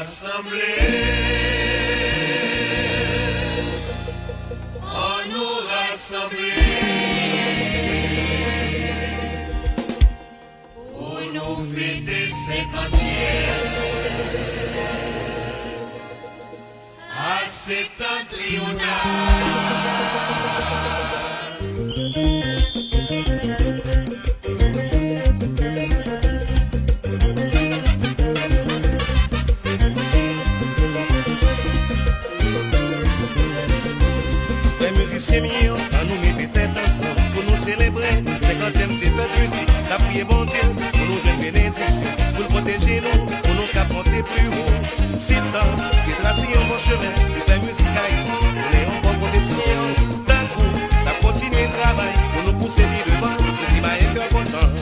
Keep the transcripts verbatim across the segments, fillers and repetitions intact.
Rasanble, ann nou rasanble pou nou fete senkantyèm ak Septantriyonal. Frè mizisyen m yo, ann nou mete tèt ansanm pou nou selebre senkantyèm se fèt mizik. N ap priye Bondye pou nou jwenn benediksyon, pou l pwoteje nou, pou nou kab monte pi wo. Se tan ke trase yon bon chemen, pou fè mizik Ayiti tounen yon bon pwofesyon. Tankou n ap kontinye travay pou nou pouse pi devan, pou ti Mayentè kontan.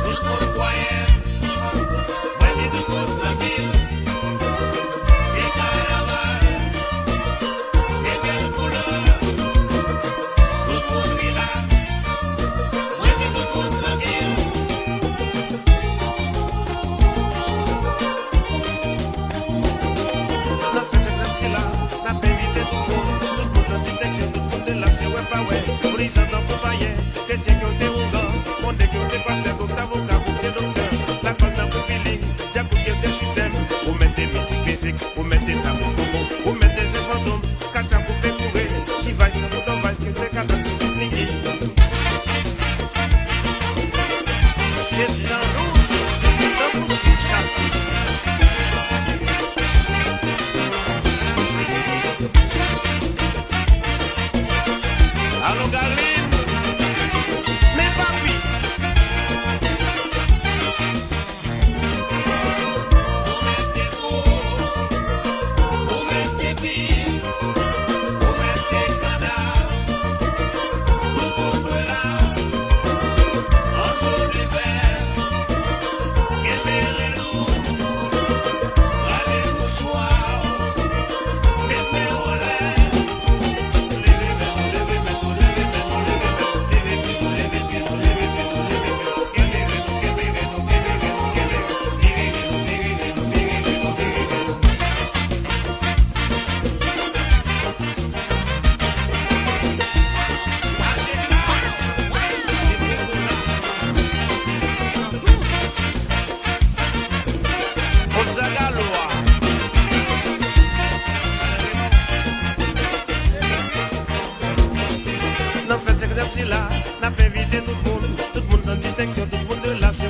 Tout moun kwayan, mwen di tout moun trankil. Se kanaval, se bèl koulè. Tout moun rilaks, mwen di tout moun trankil. Nan fèt senkantyèm sila, n ap envite tout moun, tout moun nan Pitèksyon, tout moun de la sè wè pa wè, vouzan tankou payen, kretyen ke w te ougan, monde ke w te pastè, gwo avoka, gwo doktè, lakòl tankou filing, djak ou te sistèm, ou mèt de mizik, mizik, ou mèt de tabou, bobo, ou mèt de zen fantom, katra koupe koure, ti vals, bouton vals, ke te katastwofik, lingi. Se tan dous, tankou sik chaje. Alon Galine, men papi. Nou mete kou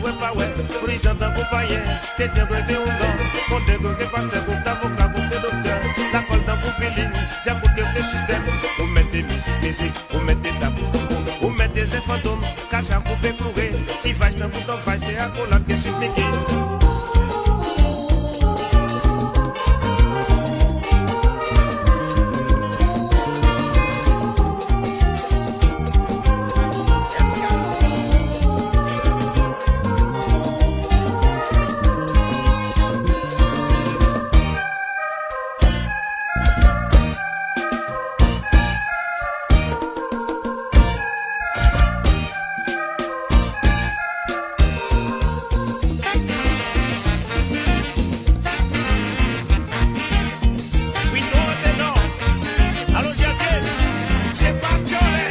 Wè pa wè, prijan tankou payen, kretyen, kretyen ougan, kondè, kretyen pastè, kretyen avoka, kretyen doktè, lakòl tankou filin, dyakout, kretyen sistèm, ou mete mizik, mizik, ou mete tabou, tabou, ou mete zen fantom, kacha koupe koure, ti vach tankou tòp vach, se akolad ke sik miki. Frito Tenor, alò Jacqueline, se pa djòlè.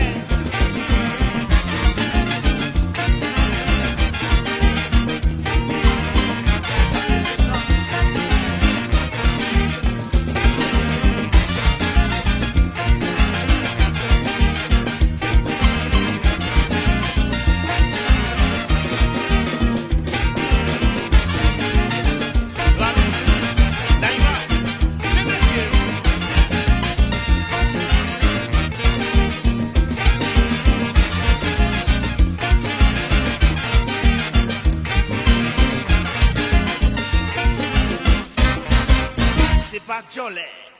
Se pa djòlè.